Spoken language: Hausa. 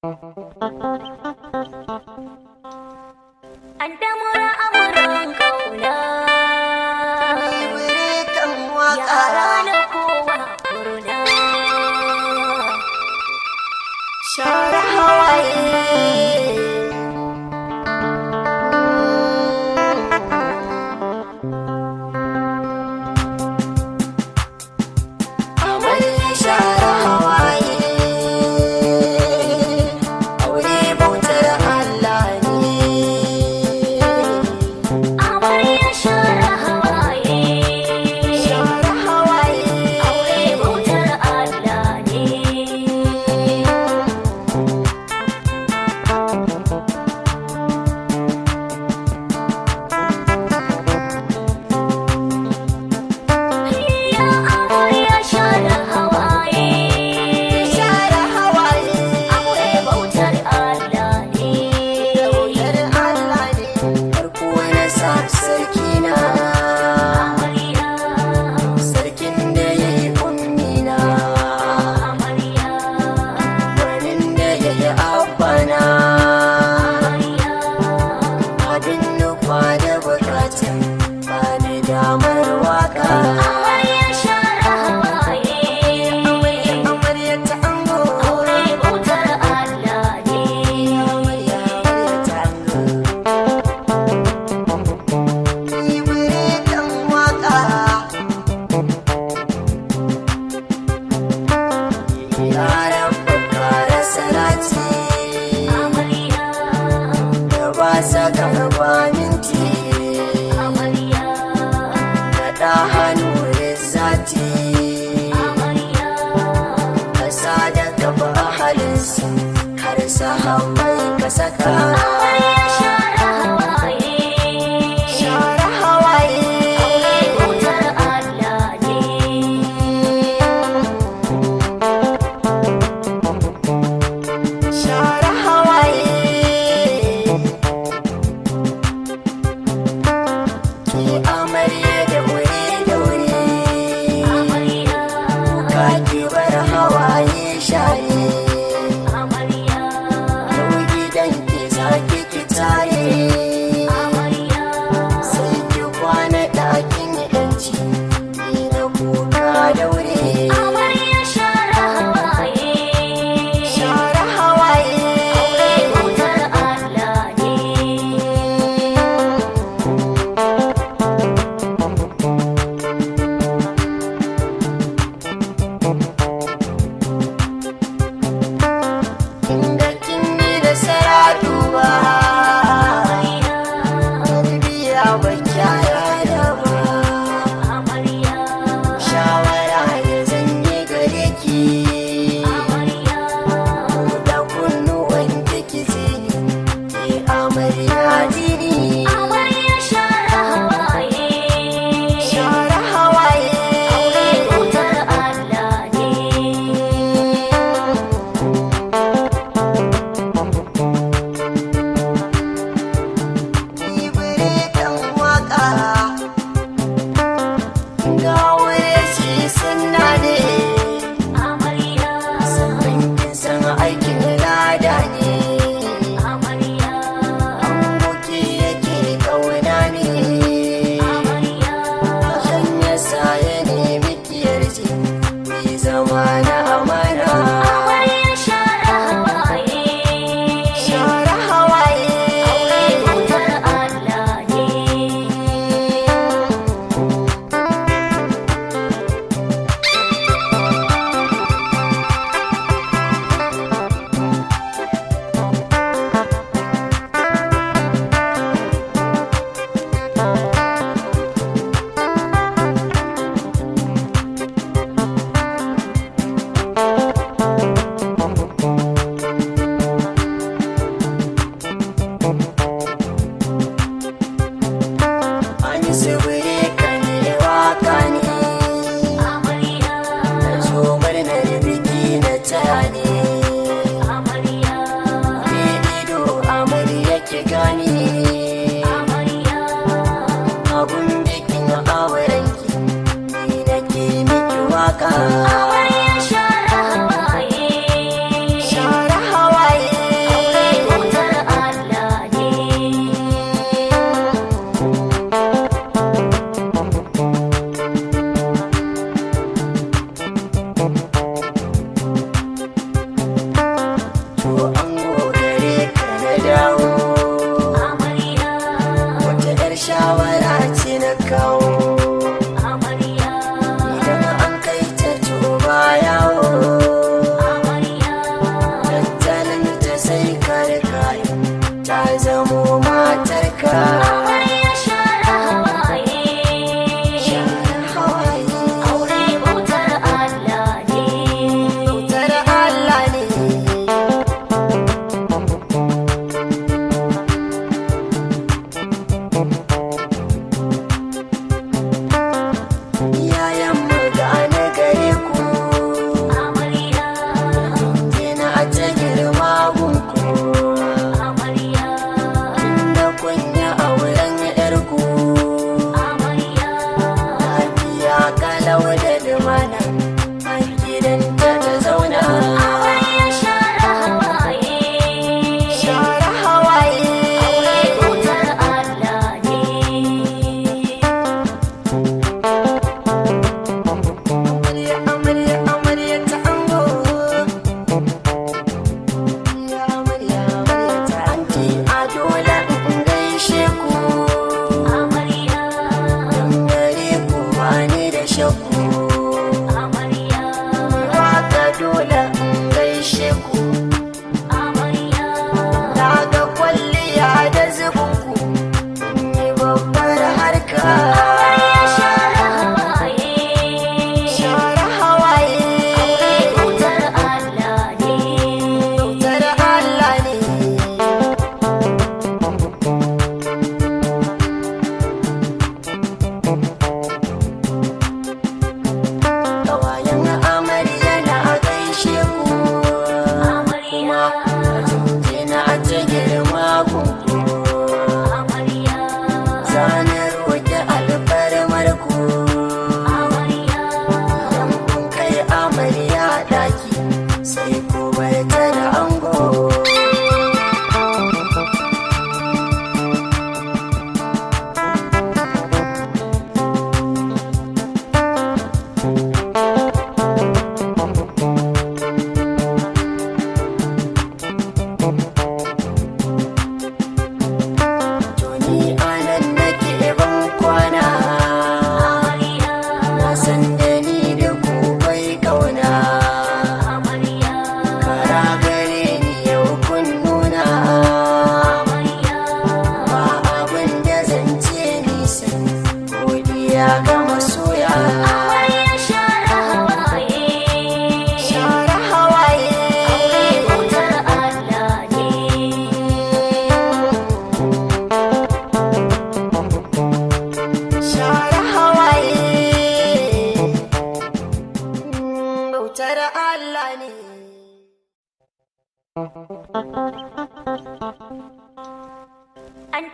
An damura amuran kauna. Ibirikan waka. Yara na kowa murna. Share hawaye. Amarya share hawaye. Aure bautar Allah ne. Amarya share hawaye. Share hawaye. Aure bautar Allah ne. Ya amarya share hawaye. Share hawaye. Aure bautar Allah ne. Bautar Allah ne. Farko na sa sarki na. Amarya, Sarkin da ya yi ummina. amarya, Gwanin da ya yi abbana. amarya. Abin nufa da bukata. Ba ni damar waka. Amarya share hawaye. Amarya ta ango. Aure bautar Allah ne. Amarya, amarya ta ango. Ibirikan waka. Yaran bakara salati. Amarya, Da ba sa karba minti. amarya, Naɗa hannu zati. amarya. Ka da kafa ahalinsa har sahabbai ka saka. Amarya share hawaye. Share hawaye. Aure bautar Allah ne. Share hawaye. Ki amarya da wuri da wuri. Amarya, Ka ki bar hawaye share. amarya, Yau gidan ki za ki Amarya share hawaye. Share hawaye. Aure bautar Allah ne. Bautar Allah ne. Kawayen amarya na gaishe ku. Amarya, Jinjina a ta girma ku. amarya, Zana roƙi alfarmar ku. amarya. Idan kun kai amarya ɗaki sai ku bar ta da ango. To ni anan nake ban kwana. Amarya, Na san da ni da ku bai kauna. amarya, Kara gare ni yau kun nuna. amarya. Ba abin da zan ce nisan godiya ga masoya. Amarya share hawaye. Share hawaye. Aure bautar Allah ne. Share hawaye. Bautar Allah ne. An